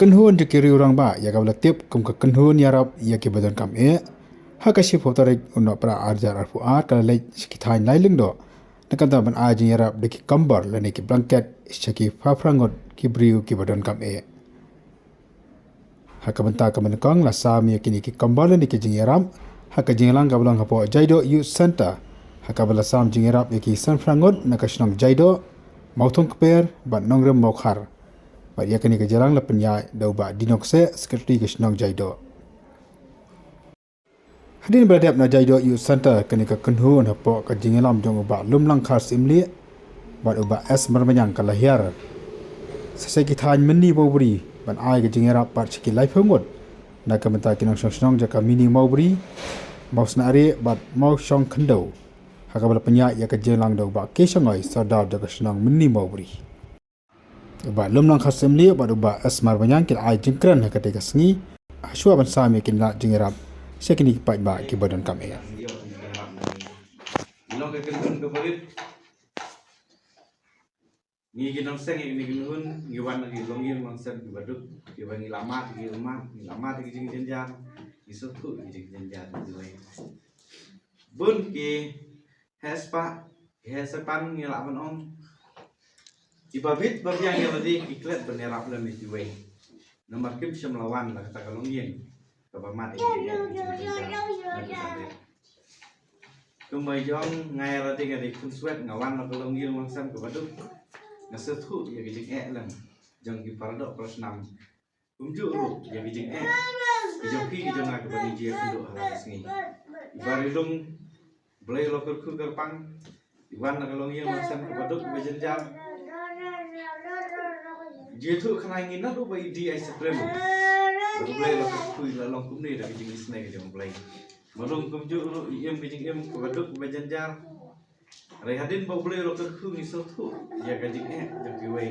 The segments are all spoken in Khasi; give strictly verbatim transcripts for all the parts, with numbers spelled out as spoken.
kynhun jong ki riew rangbah ïa kaba la tip kum ka kynhun ïarap ïa kiba donkam eh, ha ka shiphew tarik u Nohprah arhajar arphew ar ka la leit sha ki thaiñ lai lyngdoh na ka bynta ban ai jingïarap da ki kombor lane ki blanket sha ki phra phra ngut ki briew kiba donkam eh. Ha ka bynta kaba nyngkong la sam ïa kine ki kombor lane ki jingïarap ha ka jingïalang kaba long hapoh Jaidoh Youth Centre, ha kaba la sam jingïarap ïa ki san phra ngut na ka shnong Jaidoh, Mawthong Kper bad Nongrim Mawkhar. Bad ïa kane ka jingïalang la pynïaid da u Bah Dinok Seh, Secretary ka shnong Jaidoh. Hadien ba la dep na Jaidoh Youth Centre kane ka kynhun hapoh ka jingïalam jong u Bah Lumlangkhar Syiemlieh bad u Bah S Marmaniang, ka la hiar sa sha ki thaiñ Mynni Mawbri ban ai ka jingïarap bad sha ki laiphew ngut na ka bynta ki nongshong shnong jong ka Mynni Mawbri, Mawsnari bad Mawshong Khyndew. Ha kaba la pynïaid ïa ka jingïalang da u Bah K Shangoi, Sordar jong ka shnong Mynni Mawbri. U Bah Lumlangkhar Syiemlieh bad u Bah S Marmaniang ki la ai jingkren ha katei ka sngi, ha shuwa ban sam ïa ki lad jingïarap sha kine ki paidbah kiba donkam eh. Ngi long ka kynhun ka barit, ngi ki nongseng ïa kine ki kynhun, ngi wan na ki longïing longsem kiba duk, kiba ngi la mad ki ummat, ngi la mad ki jingjynjar, ngi sngewthuh ki jingjynjar kiwei. Bun ki heh spah, heh sepan ngi lah ban ong. Kiba bit ba biang ïa lade ki klet ban ïarap lem ïa kiwei. Namar kim shym la wan la kata ka longïing kaba mad ïa ki. Kumba jong nga ïa lade nga dei khun swet, nga wan la ka longïing longsem kaba duk. Nga sngewthuh ïa ki jingeh lem jong ki paradoh parasnam. Kumjuh ruh ïa ki jingeh ki jong phi ki jong nga kiba ngi ju ïakynduh ha la ka sngi. I Bah Rilum, Blei u la kyrkhu kyrpang, i wan na ka longïing longsem kaba duk kaba jynjar. Ju ïathuh khnang ngi naduh ba i die ai supreme. Ba U Blei u la kyrkhu i la long kumne da ka jingisynei ka jong U Blei. Malum kumjuh ruh i im ka jingim kaba duk kaba jynjar. Hynrei hadien ba U Blei u la kyrkhu ngi sngewthuh ïa ka jingeh jong kiwei.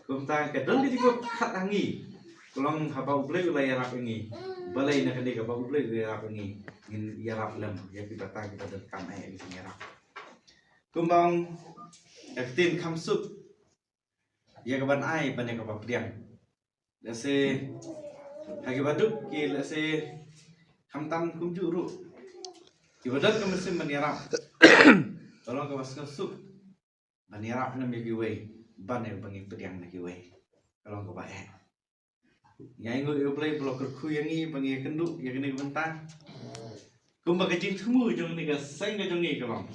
Kumta ka don ka jingkyrkhu ha ngi. Ka long haba U Blei u la ïarap ïa ngi, balei na kane kaba U Blei u ïarap ïa ngi ngin ïarap lem ïa kiba tang kiba donkam eh ïa ka jingïarap. Kumba ong ka ktien kham suk, ïa kaban ai ban ïa kaba pdiang. Lehse ha kiba duk ki lehse khamtam kumjuh ruh, kiba don ka mynsiem ban ïarap, ka long kaba sngewsuk ban ïarap lem ïa kiwei ban ïa ba ngi pdiang na kiwei. Ka long kaba eh. Ngi ainguh ïa U Blei ba u la kyrkhu ïa ngi ba ngi ïakynduh ïa kane ka bynta. Kumba ka jingthmu jong kane ka seng ka jong ngi ka long,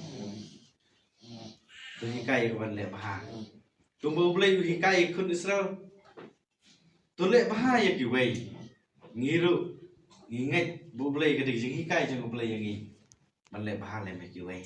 to hikai ïa ka ban leh bha. Kumba U Blei u hikai ïa ki khun Israel, to leh bha ïa kiwei. Ngi ruh ngi ngeit ba U Blei, ka dei ka jinghikai jong U Blei ïa ngi ban leh bha lem ïa kiwei.